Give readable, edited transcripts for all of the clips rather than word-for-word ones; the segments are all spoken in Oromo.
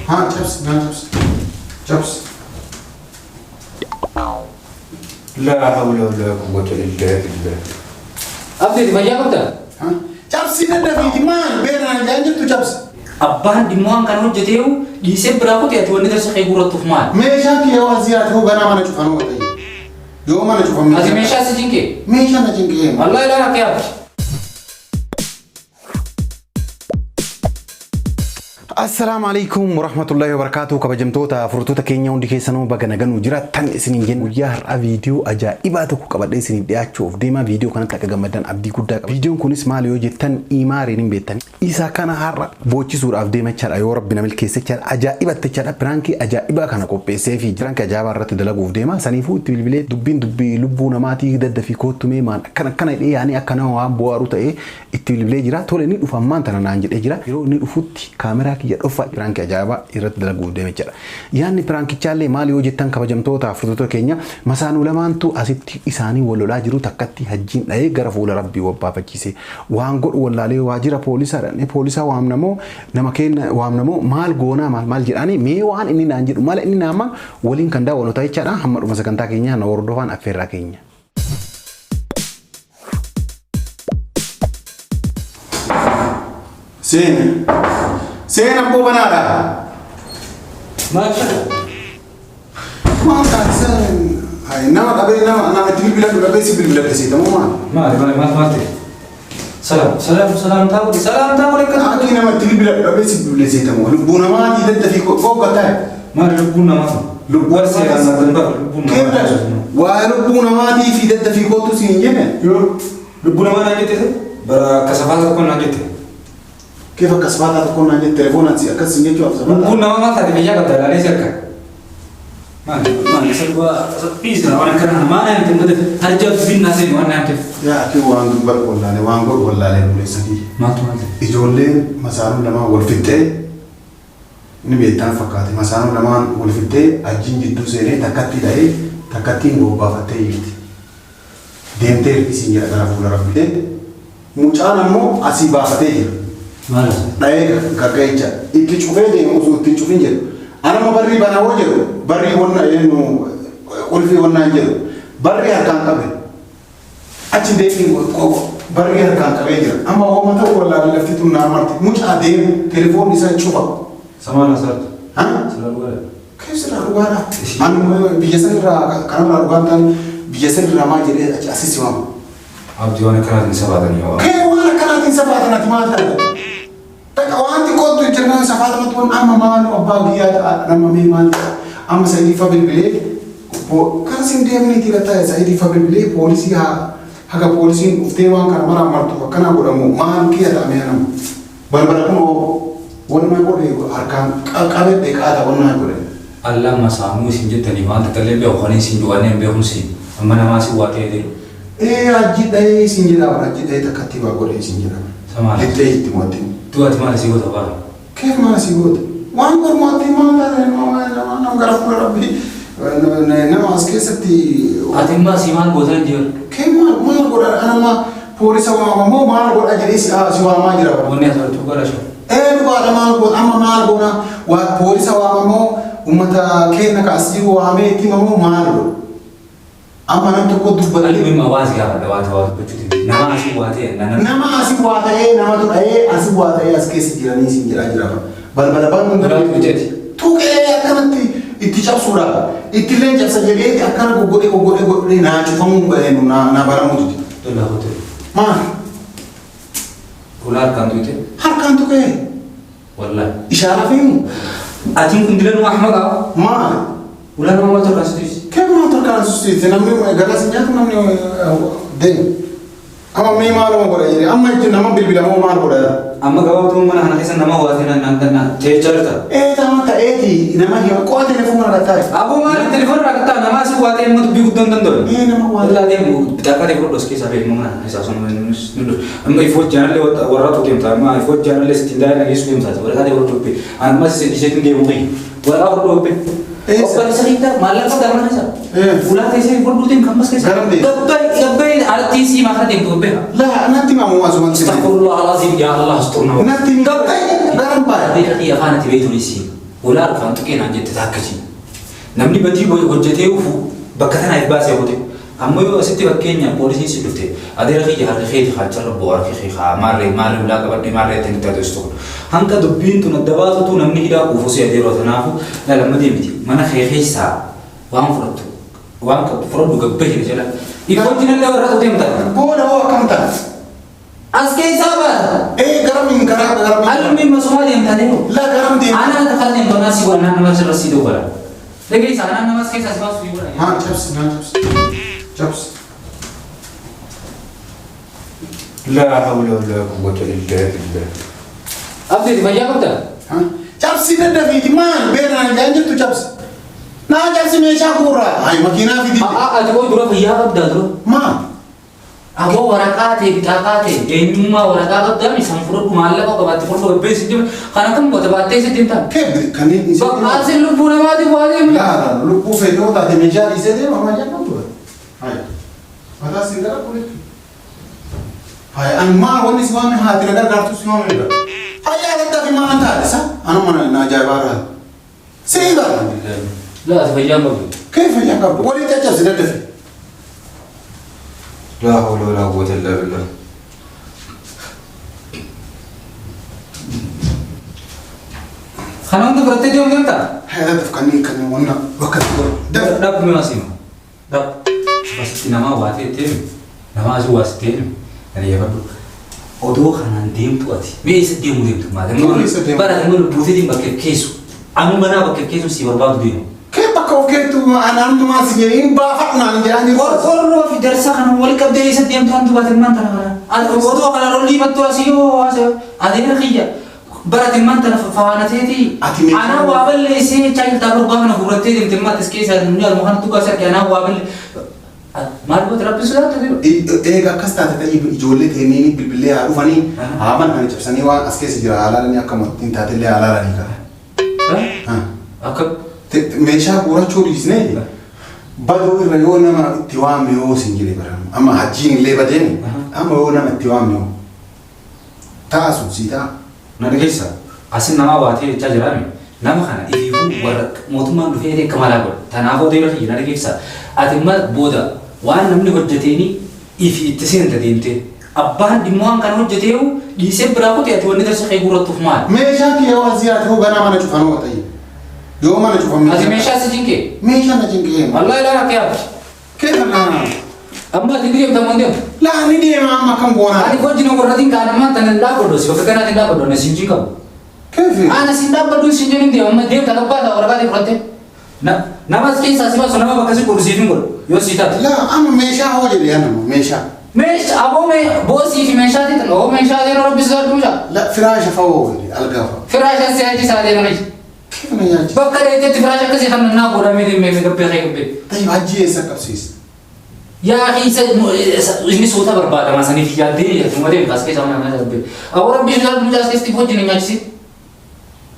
Haa cabsi, naa cabsi. Cabsi. Laa hawla walaa quwwata illaa billah. Abdi fayyaa qabdaa? Haa? Cabsi daddafiiti maal beena jaan jirtu cabsi. Abbaan dhimma waan kana hojjeteeyu dhiisee biraa kute ati wanni darsa kee guurrattuuf maal? Meeshaan kiyya waan siyaati hoo ganaa mana cufanuu ta'e. Yoo mana cufan Ati meeshaa si cinqee? Meeshaa na cinqee. Wallahi ilaala akka yaabdi. Assalaamu alaikum warahmatullahi wabarakatuh. Kabajamtoota furtoota keenya, hundi keessanuu baga naganuu jiraattan isiniin jenna. Guyyaa har'aa viidiyoo ajaa'ibaa tokko qabadhee isiniif dhiyaachuuf deema. Viidiyoo kanatti akka gammaddan abdii guddaa qaba. Viidiyoon kunis maal yoo jettan, imaariin hin beektan. Isa kana har'a boochisuudhaaf deema jechaadha. Yoo rabbi na milkeesse jechaadha. Ajaa'ibatti jechaadha. Prank ajaa'ibaa kana qopheessee fi prank ajaa'ibaa irratti dalaguuf deema. Saniifuu itti bilbilee, dubbiin dubbii lubbuu namaatii, daddafii koottumee maan akkana akkana jedhee yaanii akka nama waan bu'aaru ta'ee itti bilbilee jira. Tole, ni dhufa ammaan tana naan jedhee jira. Yeroo inni dhufutti kaameraa kiyya dhoffa, prank ajaa'ibaa irratti dalaguuf deema jechaadha. Yaadni prankichaallee maal yoo jettan, kabajamtoota furtoota keenya, masaanuu lamaantu asitti isaanii wal lolaa jiru. Takkatti hajjiin dha'ee gara fuula rabbii wabbaafachiise. Waan godhu wallaalee waajjira poolisaa dhaqnee poolisaa waamnamoo, nama keenya waamnamoo, maal goonaa, maal maal jedhaanii, mee waan inni naan jedhu, mala inni naan maal waliin kan daawwannu ta'a jechaadha. Hamma dhuma sagantaa keenyaa na hordofaan affeerraa keenya. Seena. Seena abboo, banaadha. Maal ta'e? Maal taasisan? Nama qabee nama itti bilbiladhu dhabee si bilbiladhe seetamoo maal? Maali maali, maal maal ta'e? Salaam salaam salaamtaa godhi, salaamtaa godhi akkas. Akki nama itti bilbiladhu dhabee si bilbilee seetamoo, lubbuu namaatii daddafii qoqqataa. Maali lubbuun namaa kun? Lubbuu Warri seeraan naan ba'a lubbuun namaa. Waa lubbuu namaatii fi daddafii kootu si hin jenne. Lubbuu namaa naan jette, bara akka safaa tokko naan jette. Keef akka safaataa tokko naan jette, telefoonaan si akkas hin jechuuf safaataa. Lubbuun namaa maal taate, fayyaa qabda, ilaalee si akka. Maali maali, isa dhugaa dhiisna waan akkana maal naan jette, uummata harja binnaa seenu waan naan jette. Yaa ati, waan dubbadhu wallaalee, waan godhu wallaalee, buleessa kiyya. Maaltu maal ta'e? Ijoolleen masaanuu lamaan wal fixxee ni beektan fakkaate. Masaanuu lamaan wal fixxee, ajjiin jidduu seenee takkatti dha'ee, takkattiin bobbaafattee jirti. Deemtee jirti siin jedha gara fuula rabbi. Mucaan ammoo asii baafatee jira. Maal as? Dha'ee gagga'icha itti cufee deemu osoo itti hin cufin jedhu. Anama barrii bana hoo jedhu, barrii wonna eenyu qulfii wonnaa hin jedhu. Barrii harkaan qabe. Achi deemee barrii harkaan qabee jira. Amma hooma ta'uu wallaalee, lafti tun naa marti. Mucaa deemu telefoonni isaa cufa. Samaan asaartu. Ha? Sila dhugaadha. Keessirraa dhugaadha. Ani biyya sanirraa kanarraa dhugaan taane, biyya sanirraa maal jedhee achi asis himamu. Abdii, waan akkanaatiin sabaatanii waa. Kee waan akkanaatiin safaatan, ati maal taate? Takka waan xiqqootu jirnaan safaatamatti kun amma maalu abbaa biyyaa ta'a, nama mee maal ta'a? Amma Sa'iidii fa bilbilee kan sin deemniiti gataa, Sa'iidii fa bilbilee poolisii haa haga poolisiin dhuftee waan kana maraan martu akkanaa godhamu, maal kiyya ta'a mee nama? Balbala kun wannaa godhe, harkaan qabedhe qaata wannaa godhe. Allah masaanuu isin jettanii waan takka illee beeku kan isin du'anii hin beekun siin amma namaa si waa ta'ee jiru. Ee, ajji dhahee isin jedha, ajji dhahee takkatti waa godhe isin jedha. Samaala. Lixxee itti mo'atti. Du'ati maal isii goota baala? Keef maal si goota? Waan gormaatti maal taate, nama gara fuula rabbii nama as keessatti. Ati immoo asii maal gootan hin jiru? Kee maal maal godha, anama poolisa waamamoo maal godha jedhee si waamaa jira. Wanni as irratti dhugaadha shoo. Ee, dhugaadha, maal godha amma, maal goona, waa poolisa waamamoo, uummata keenya ka as jiru waamee itti himamoo, maal godha? Amma nam tokko dubbata. Almi waa si gaafadha, waa ta'aa dubbachuuti. Nama asii waa ta'e nama. Nama asii waa ta'ee, namatu dha'ee asii waa ta'ee as keessa jiranii isin jedhaa jira. Balbala banuun Biraa tuqxeeti. Tuqee akkanatti itti cabsuudhaaf ittillee cabsa jedhee akkana goggodhee goggodhee godhee naa cufamuu naa baramuu dide. Lola hotel. Maal? Ulaa harkaan tuqxe. Harkaan tuqee. Wallahi. Ishaaraa fiimu. Atiin kun dilanuu ahmaqa. Maal? Ulaa nama maaltu harkaan si Kee maaltu harkaan susiise, namni garaa si nyaatu, namni deemu. Amma mee maaluma godha jedhee amma jechuun nama bilbilamoo maal godha? Amma gabaabduu mana kana keessa nama waa ta'e naan naan ta'ee jirta. Ee, tama ta'eeti nama hima qo'a telefoona irra taa'e. Aboo, maali telefoona irraa kattaa, nama asii waa ta'e amma dubbii guddoo hin danda'u. Ee, nama waa Illaa deemu bitaakaa ta'e fudhadhu as keessaa beeku mana kana keessaa sun amma ifoo jaanallee warraatu deemta, amma ifoo jaanallee sittiin daa'ima geessu deemta, waraqaa ta'e fudhadhu dubbii amma isheetiin deemu kiyya waraqaa fudhadhu dubbii. Eessa? Obbo Isa maallaqa qabda mana keessa. Ee. Ulaa teessee fudhadhu deemu kan mas keessa. Garam deemu? Gabbaye gabbaye alatti sii maakana deemtu gabbaye. Laa, natti himamu asuma Astaghfirullah alazim, ya Allah asturna. Natti himi. Gabbaye. Garam baay'ee. Beekati afaan ati beektu ni sii. Ulaa harkaan tuqee naan jette taakkachi. Namni badii hojjetee ufu bakka tanaaf baasee hote. Amma yoo asitti fakkeenya poolisiin si dhufte adeera kiyya harka keeti kaacharra bu'u harki kee kaa maarree maarree ulaa qabadhee maarree ittiin itti adeemsitu kun. Hanga dubbiin tun adda baatutu namni hidhaa quufu si adeeroo tanaafu lalamma deemiti mana kee keessaa waan fudhattu waan qabdu fudhadhu gabbahi jala. Ifotti nallee warra deemta. Booda hoo akkam ta'a? As keessaa baata. Ee garamiin karaa garamiin. Almi masumaa deemta deemu. La garam deema. Anaa takka deemtu naa si godha nama sirra si dogola. Dhageessa anaa namas keessaa si baasu si godha. Haa cabsi naa cabsi. Cabsi. لا حول ولا قوة إلا بالله. Abdiiti fayyaa qabdaa? Haa cabsi daddafiiti maal beena jaan jirtu cabsi. Naa cabsi meeshaa guurraa. Hayi makiinaa fidi. Ati koo dura fayyaa qabdaa dura. Maal? Aboo waraqaa ta'e bitaaqaa ta'e eenyummaa waraqaa qabdaa mi san fudhadhu maallaqa qabaatti fudhadhu gabbeessi jira. Kana kan goota baattee sitti hin taane. Kee kanneen dhiisee Bakka asin lubbuu namaatiif waa deemu. Laa laa lubbuu feetoo taate meeshaa dhiisee deema maal jedhamu ture. Hayi mataa siin gara kulitti. Hayi ani maal wanni si waame haati na gargaartu si waame dha. Fayyaa daddafi maal taate sa anuma na ajaa'ibaa irraa. Sii bara. Laa ati fayyaa hin qabdu. Kee fayyaa qabdu walii caccabsi daddafi. لا حول ولا قوة إلا بالله. Kana hunda fudhattee deemu deemtaa? Hayi daddaf kanneen kanneen wanna bakka itti godhu. Daf. Dhaabbi mi'a siima. Dhaab. Asitti namaa waatee itti namaa asii waasitee ani yaabadhu. Odoo kanaan deemtu ati. Mee eessa deemu deemtu maali? Eessa deemu? Bara kan buuteetiin bakka keessu. Anu manaa bakka keessu si barbaadu deemu. Kee bakka of keettu anaan si jedhee hin baafadhu naan jedhaa jiru. Qorqorroo fi darsaa kana wal qabdee eessa deemtu hantu baate maan tana kana. Odoo kana rollii battuu asii yoo adeera kiyya. Bara maan tana faana teeti. Ati meeshaa- Anaa waa balleessee chaayiltaa gurbaa kana fuudhattee deemte maatti keessa namni alma kana tuqaa sarki anaa waa ballee. Maal goota rabbi sodaatu jiru. Eega akkas taate ta'ii ijoollee teenneen bilbilee haa dhufanii haa mana kana cabsanii waan as keessa jira haa laalanii akka ittiin taatellee haa laalanii qaba. Akka Meeshaa guurachuu dhiisnee baduu irra yoo nama itti waamne yoo sin jedhe bara amma hajjiin illee badeeni amma yoo nama itti waamne yoo ta'a sun sii ta'a. Na dhageessa asin namaa baatee jechaa jiraame nama kana ifiifuu warra mootummaan dhufee akka malaa godha. Kanaafuu adeera kiyya na dhageessa. Ati imma booda waan namni hojjeteeni ifi itti seenta deemtee. Abbaan dhimma waan kana hojjeteehu dhiisee biraa kutee ati wanni darsa kee guurrattuuf maali? Meeshaan kiyya waan siyaate hoo ganaa mana cufanoo ta'e yoo mana cufan Ati meeshaa si jinqee? Meeshaa na cinqee. Wallahi ilaa akka yaabdi. Kee kana Amma ati deemta moo deemta? laa ni deema amma akkam goonaa. Ani hojii warratiin kaan ammaa tana hin dhaabbadhu si bakka kanaatiin dhaabbadhu na siin jinqabu. Keefi. Ana siin dhaabbadhu siin jedhin deema amma deemta gabbaata waraqaa fudhatte. Nama as keessaa si baasu nama bakka si godhu siif hin godhu yoo sii taate. Laa amma meeshaa hoo jedhe yaa nama meeshaa. Meeshaa aboo mee boosii fi meeshaa ta'e oo meeshaa ta'e rabbi sodaadhu mucaa. La firaasha fa'oo jedhe algaa fa'a. Firaasha si achi isaa deema miti. Keef na nyaachisa. Bakka dheetetti firaasha akkasii kan naa godhamee deemee gabbee kee gabbee. Tayyib hajji eessa qabsiisa? Yaa isa inni suuta barbaadama saniif yaaddee tuma deemta as keessa mana mana gabbee. Aboo rabbi sodaadhu mucaa as keessatti hojii na nyaachisi.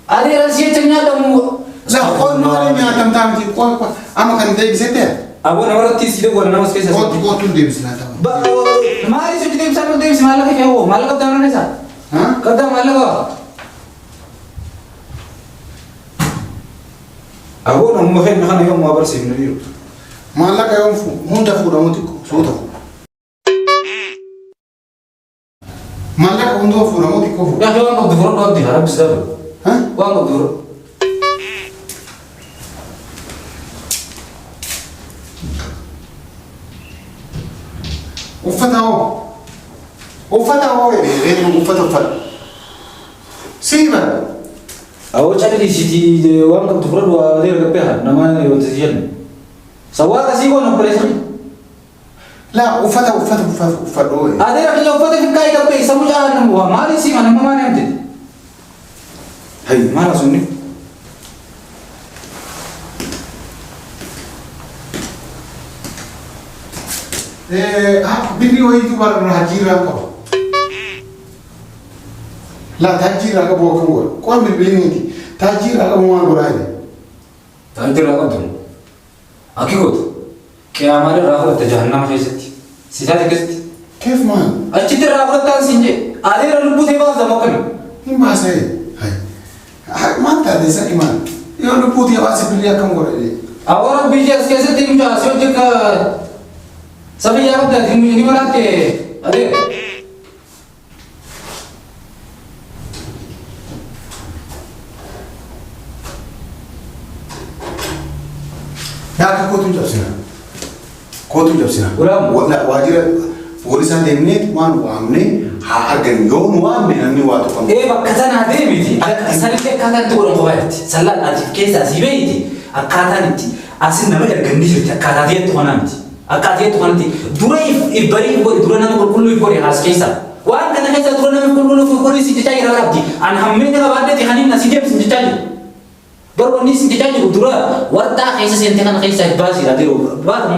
Adeera si jecha nyaatamu. La qoon maali nyaatamtaa miti qoon qoon amma kan deebisette Aboo namarratti si dawwala nama as keessa. qootu qootuun deebisnaa ta'a. Maali sochii deebisaa nu deebisi maallaqa kee hoo maallaqa qabdaa mana keessaa? Haa? Qabdaa maallaqa? Aboo namuma keenya kana yommuu abarsiifnu dhiiru. Maallaqa yoom hunda fuudhamu xiqqoo suuta fuudha. Maallaqa hundoo fuudhamu xiqqoo fuudha. Yaa waan qabdu fudhadhu abdii rabbi si dabalu. Haa? Waan qabdu fudhadhu. Uffata hoo? Uffata hoo jedhee reefu uffata uffadhu. Sii bara. Aboo calli waan qabdu fudhadhu adeera gabbee haa nama wanti si jennu. Sawwaa akkasii goon obboleessa. Laa uffata uffata uffata uffadhu. Adeera kiyya uffata fikkaa gabbee isa mucaa nama waa maali si mana maali hamte? Hayi maal asunni? Birrii wayiitu bara hajjiirraa qaba. Laa taajjiirraa qabu akkam godha? Qoon bilbiliniiti. Taajjiirraa qabu maal godhaa jedhe? Taajjiirraa qabdu. Akki gootu. Qiyaamaan irraa fudhatte jahannama keessatti. Si taate keessatti. Keef maal? Achitti irraa fudhattaan siin jee. Adeera lubbuu ta'e baafta moo akkami? Hin baasee. Hayi. Maal taate? taate isa imaan. Yoo lubbuuti hawaasa birrii akkam godhe. Awwaara biyya as keessatti mucaa si hojii akka safiyyaa qabdaati ni maraatte adee. Yaa kootu cabsina. Kootu cabsina. Ulaamu. Waajjira poolisaa deemnee waan waamnee haa argan yoo nu waamne namni waa tuqamu. Ee bakka tanaa deemiti. Sanillee akkaataan itti godhan kophaa jirti. Sallaan ati keessaa sii beeyti akkaataan itti asin nama erganni jirti akkaataa ta'etti kanaa miti. Akkaataa ta'etti kanatti dura if barii godhi dura nama qulqulluu if godhi haas keessaa. Waan kana keessa dura nama qulqulluu if godhi si jechaa jira qabdi. An hammeenya qabaaddeeti kan inni asii deemsi jechaa jiru. Bar wanni si jechaa jiru dura warxaa keessa seente kana keessa if baasiidha jiru. Baata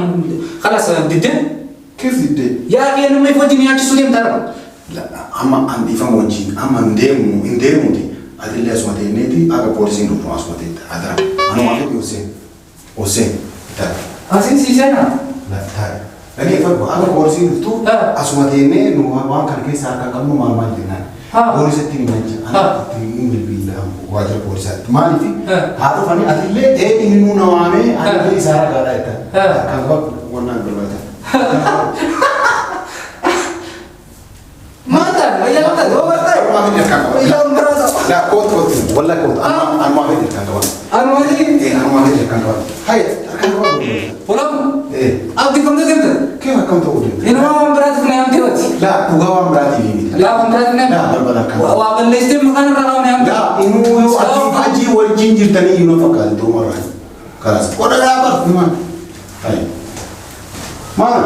kalas diddee. Keef diddee. Yaa kee namni if wajjin nyaachisuu deemta arba. Amma an dhiifama wajjin amma hin deemu hin deemuti. Atillee asuma teenneeti akka poolisiin dhuftu asuma teetta. Adara. Anuma fedhi Hussein. Hussein. Taa'e. Asiin sii seenaa. Taa'e. Dhaggeeffadhu akka poolisiin dhuftu asuma teennee nu waan kana keessa harka qabnu maal maal jennaan. Poolisatti ni mancha. Ani itti hin bilbila waajjira poolisaatti. Maaliif haa dhufanii atillee ee inni nu na waamee atillee isaa ragaadha jettan. Kan bakka wannaan barbaadan. Maata, wayyaa maata, doo bartaa. Anumaa fedhi harkaan qaba. Wayyaa umbiraata. Laa kootu kootu. Walla kootu. Anumaa fedhi harkaan qaba. Anumaa Anumaa fedhi harkaan qaba. Hayya harkaan qaba. Olam. Abdi kamta deemta. Kee akkam ta'uu deemta. Inuma waan biraatiif na yaamtee wati. Laa dhugaa waan biraatiif miti. Laa waan biraatiif na Laa balbala harkaan qaba. Waa balleessitee maqaan irraa qabu na yaamte. Laa inuu yoo ati hajii wajjin jirtanii inuu fakkaate durumarraa. Kalaas. Qoda laa bar. Maal? Hayya. Maal?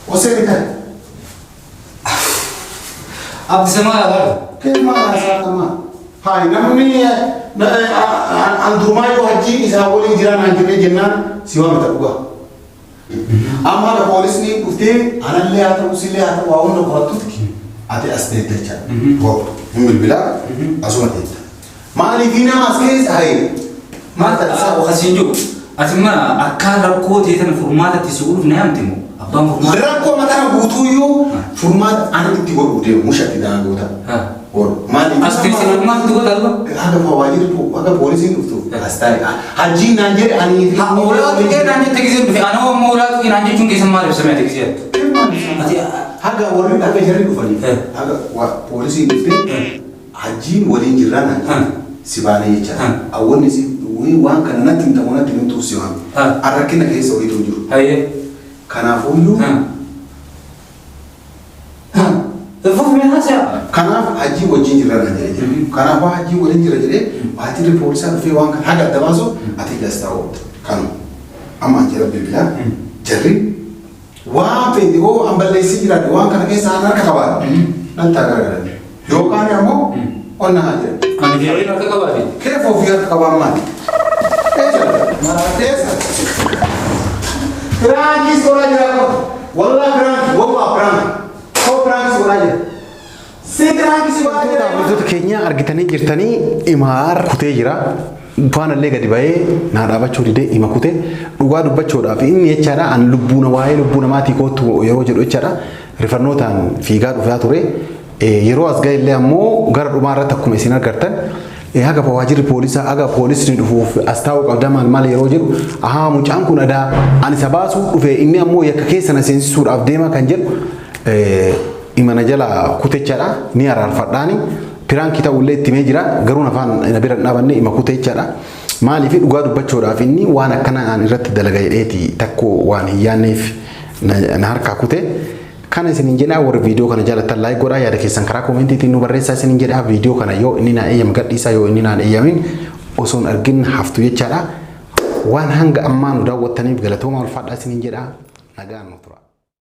Osee ni kare. Abdi samaa laa Kee maal haasaa kamaa? Hayi namni an durumaa yoo hajii isaa waliin jiraan an jedhee jennaan si waamta dhugaa. Amma haga poolisni dhuftee anallee haa ta'u sillee haa ta'u waa hunda qorattutti ati as teetta jechaadha. Hoo hin bilbilaa asuma teetta. Maaliif nama as keessa hayi? Maal ta'a akkasiin jiru. Ati ma akka rakkoo ta'e tana furmaatatti si godhuuf na yaamte moo? Abbaan furmaata. Rakkoo mataa guutuuyyuu furmaata ani itti godhuuf deemu mushatti dana goota. Maaliif? As teessee furmaata itti godhaa dhuga? Haga waajjirri haga poolisiin dhuftu as taa'e. Hajjiin naan jedhe ani. Ulaa tuqee naan jette gisee dhufe ana ammoo ulaa tuqee naan jechuun keessan maal ibsame ati gisee? Ati Haga warri haga jarri dhufanii haga poolisiin dhuftee hajjiin waliin jirraa naan jedhe si baanee jechaadha. Awwanni si waan kana natti hin ta'u natti hin tuuf si waame. Arrakkina keessa wayiitu jiru. Hayyee. Kanaafuyyuu. Fuuf mee haasaa. Kanaaf hajii wajjin jirra naan jedhe jira. Kanaaf waa hajii waliin jira jedhee waajjirri poolisaa dhufee waan kana haga adda baasu ati gas taa'u kanu. Amma an jira bilbilaa jarri waan feete hoo an balleessee jiraadhe waan kana keessa an harka qabaadhe nan taa garagalan. Yookaan ammoo onna haa jedhan. Ani fi harka qabaate. Keef ofii harka qabaan maali? Eessa? Eessa? Piraankis godhaa jira koo. Wallaa piraanki, wallaa piraanki. Koo piraankis godhaa jira. Si piraankis godhaa jira. Hordoftoota keenya argitanii jirtanii imaar kutee jira. Faanallee gadi ba'ee naa dhaabachuu didee ima kutee dhugaa dubbachuudhaaf inni jechaadha an lubbuu waa'ee lubbuu namaatii kootu yeroo jedhu jechaadha rifannootaan fiigaa dhufaa ture. Yeroo as ga'e illee ammoo gara dhumaa irratti akkuma isin agartan haga waajjirri poolisaa haga poolisni dhufuuf as taa'uu qabda maal maal yeroo jedhu ahaa mucaan kun adaa ani isa baasuu dhufe inni ammoo yakka keessa na seensisuudhaaf deema kan jedhu imana jala kutechaadha ni araarfadhaani piraankii ta'ullee itti himee jira garuu afaan na bira hin dhaabanne ima kutechaadha. Maaliif dhugaa dubbachuudhaaf inni waan akkana aan irratti dalaga jedheeti takko waan hin yaanneef na harkaa kute. Kana isiniin jedhaa warri viidiyoo kana jaallattan laayik godhaa yaada keessan karaa koomentiitiin nu barreessaa isiniin jedhaa viidiyoo kana yoo inni naan eeyyame gadhiisaa yoo inni naan eeyyamin osoo hin argin haftu jechaadha. Waan hanga ammaa nu daawwattaniif galatooma ulfaadhaa isiniin jedhaa nagaan nu tura.